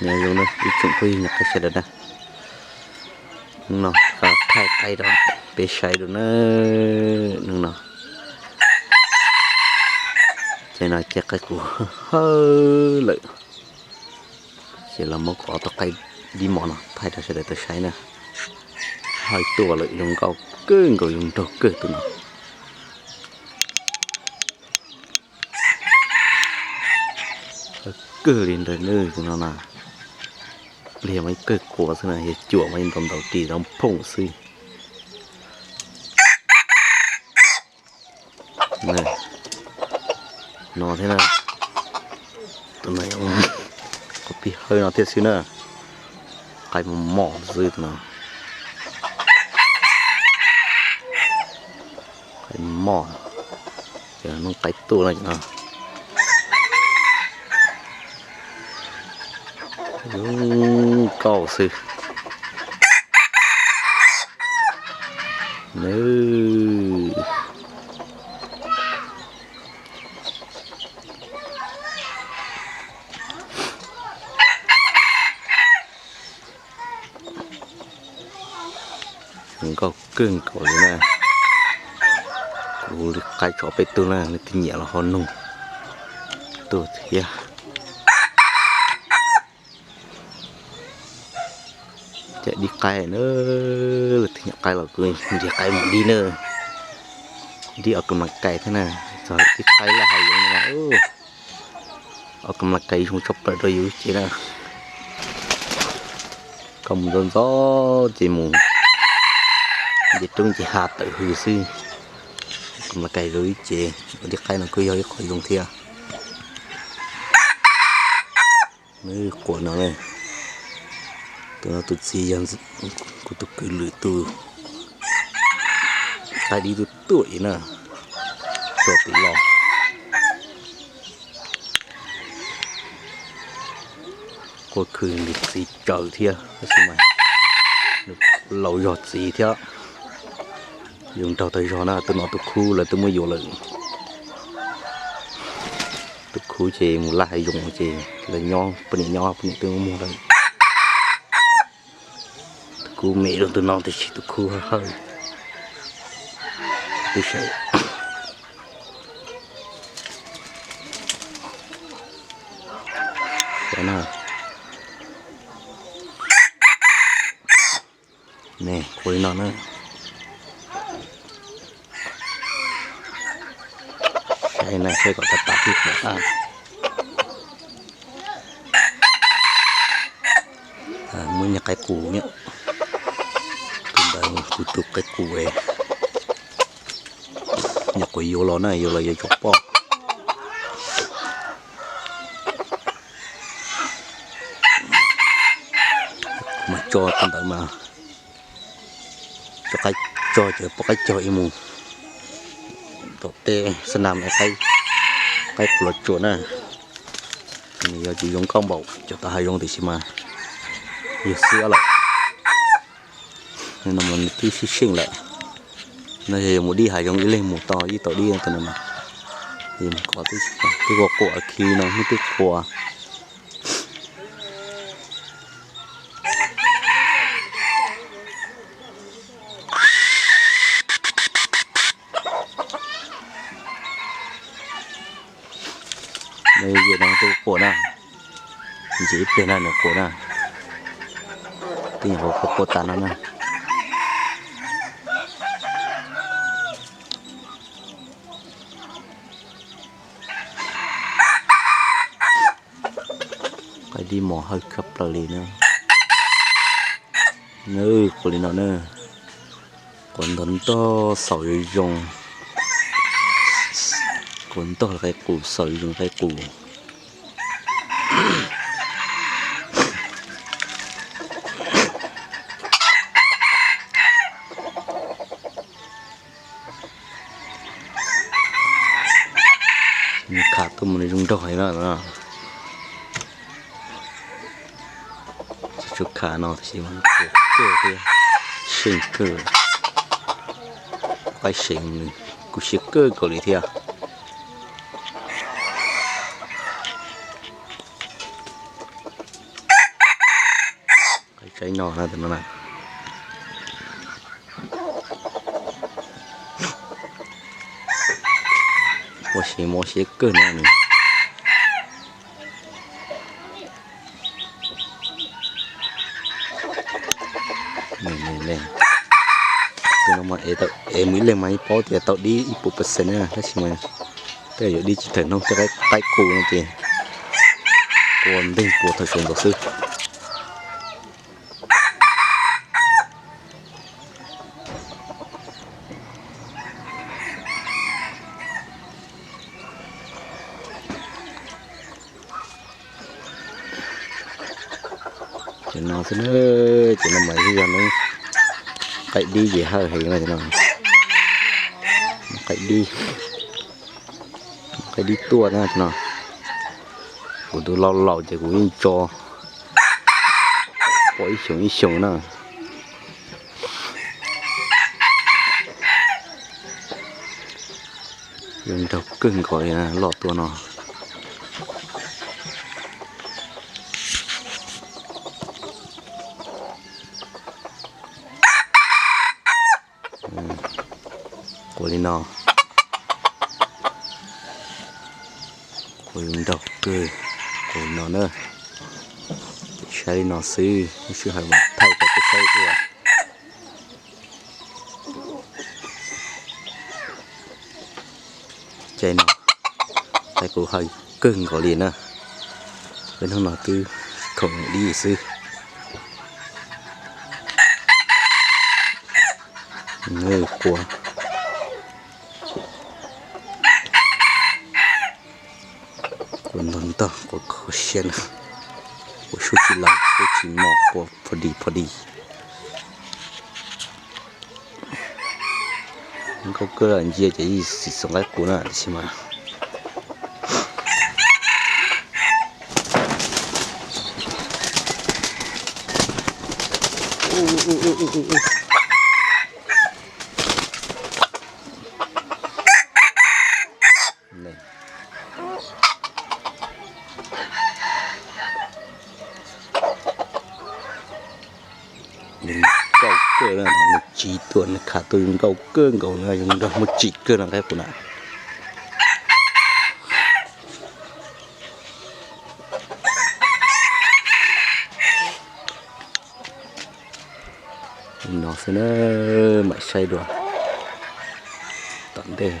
Nyob zoo ib tsoom phooj ywg nyob qab sawv daws na, hnub no thaij qaib rau peb saib dua na. Hnub no ces no ces qaib qus hawb lawm, ces los muab kuv ob tug qaib dib mos no thaij rau sawv daws tau saib na. Hawb tuaj lawm, zoo nkauj kawg nkaus, zoo nraug kawg tus no. Hawb kawg li ntawd na, tus no na, pliag mas ib kawg quas xwb na, yog cuam mas ib ntaus ntaus ris rau phooj xwb. No thiab na, tus no, qhov pib hawb no thiab xwb na, qaib mos mos xwb tus no. Qaib mos, ces noj qaib tuaj na no. Zoo nkauj xwb. Zoo nkauj kawg nkaus li na. Kuv li qaib tso peb tug na, leej twg nyiam los ho nug tuaj thiab. Cov dib qaib na, leej twg nyiam qaib los kuv nrhiav qaib mus dib na. Dib ua kam las kais thiab na, txog dib qaib laj hav zoov no mas ua kam las kais zoo tshaj plaws rau yus lub cev na. Koj mus ntxov ntxov ces mus nce roob nce hav tawm hws xwb. Ua kam las kais rau lub cev, ua dib qaib no kuj yog ib qho zoo thiab. Nws quas no, tus no tus txiv yog kuv tus kwv Lwm tus qaib dib tuaj tuaj ib na, tso tim los. Quas khwv nws txiv tsawv thiab tab sis mas nws laus zog txiv thiab. Zoo nraug tag zog na, tus no tus khub lawv twb muab yuav lawm. Tus khub ces mus laj hav zoov ces lawv nyob, poj niam nyob poj niam twb muab lawm. Tus khub me rau tus no tiam sis tus khub hawb hawb. Twb saib na. Ne, quas li no na. Saib na, saib kom tas tas thiab. Muab nyuag qaib qus, tus ntawd kuv tus qaib qus, nyuam qhuav yuav los na, yuav los yuav cov poj. Mas tso tau ntawd mas tso qaib, tso cov poj qaib cog ib mus tom tej xab nam, qaib qus los tsuam na. Nws yog tsis zoo nkauj npaum cov tom hav zoov tiam sis mas yog xwb lawm. No mas nws twb sib seej lawm. No yog yuav mus dib hav zoov ib leeg mus tau ib tau dib tus no mas, yog mus kov twb quas quas khi no hnub twb quas. Yam no twb quas na, ntsis ib pliag na nws quas na, twb nyuam qhuav quas quas tas no na. Qaib dib mos hawb tshaj plaws li na. Nws quas li no na, quas ntog ntog xaus zoo zoo, quas ntog qaib qus xaus zoo zoo qaib qus. Nws khav tuaj mus zoo nraug heev na. Tsis tshua khav no tab sis mas qus kawg thiab, seej kawg, qaib seev, kuv siab kawg nkaus li thiab. Ib no na, tus no na. Ua siab mob siab kawg na. Tus no mas es mus ib leeg mas yeej paub tias tau dib ib puas percent na, tab sis mas tej yuav dib tsis tawm hnub tej qaib qus no ces ua ntej puas thaum sawv ntxov xwb. Ces no xwb na, ces no mas yog qaib dib ces hawj heev no, qaib dib, qaib dib tuaj na no. Kuv tus laus laus ces kuv yeej tso pom ib xyoos ib xyoos na. Zoo nraug kawg nkaus li loj tuaj no. Quas li no, quas zoo nraug kawg, quas li no na. Ces saib li no xwb, lub sij hawm mam thaij rau peb saib dua. Caij no qaib qus hawj kawg nkaus li na. Peb hnub no twb khoom dib xwb. Quas, quas ntog ntog, quas kho siab na, quas sub tsis laus sub tsis mos, quas pho dis pho dis. Nkauj kawg ntsia ces yeej xim xom qaib qus na tab sis mas Zoo nkauj kawg na, nws tsis tuaj nws khav tuaj zoo nkauj kawg nkaus na, zoo nraug muaj tsim kawg no qaib qus na. Li no xwb na, mam saib dua tom ntej.